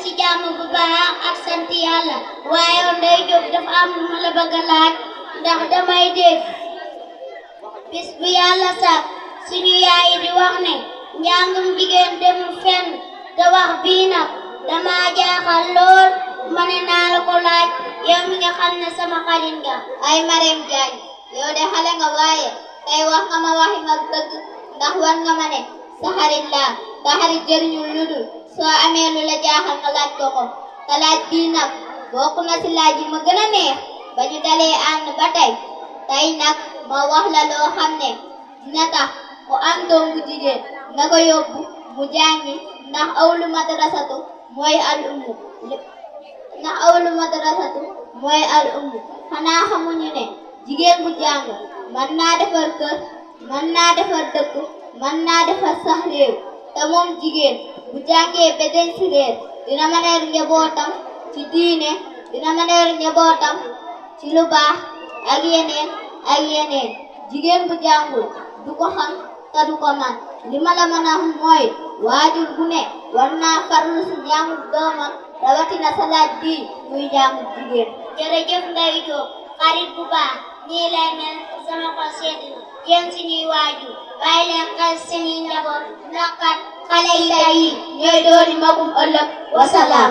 si jàmm bu baax ak sant yàlla waaye Ndey Jóob dafa am lu ma la bëgg a laaj ndax damay dégg bis bu yàlla sax suñu yaay di wax ne njàngum jigéen demul fenn te wax bii nag dama jaaxal lool ma ne naa la ko laaj yow mi nga xam ne sama xarit nga. ay Marème Diagne yow de xale nga waaye tey wax nga ma waxi mag dëgg ndax war nga ma ne sa xarit laa te xarit jëriñul lu dul soo amee lu la jaaxal nga laaj ko ko te laaj bii nag bokk na ci laaj yi ma gën a neex ba ñu dalee ànd ba tey nag ma wax la loo xam ne dina tax ku am doom bu jigéen nga ko yóbbu mu jàngi ndax awlu madrasatu mooy al ummu xanaa xamuñu ne jigéen bu jàng mën naa defar kër mën naa defar dëkk mën naa defar sax réew te moom jigéen bu jàngee ba denc ci réer dina mën a yor njabootam ci diine dina mën a yor njabootam ci lu baax ak yeneen jigéen bu jàngul du ko xam te du ko man li ma la mën a mooy waajur bu ne war naa farlu ci njàngu doomam rawatina sa laaj bii muy njàngu jigéen. jërëjëf Ndey Jóob xarit bu baax nii lay mel sama xol sedd na yéen suñuy waajur bàyyi leen xel suñuy njaboot ndax kat xale yi tey ñooy dooni magum ëllëg wasalaam.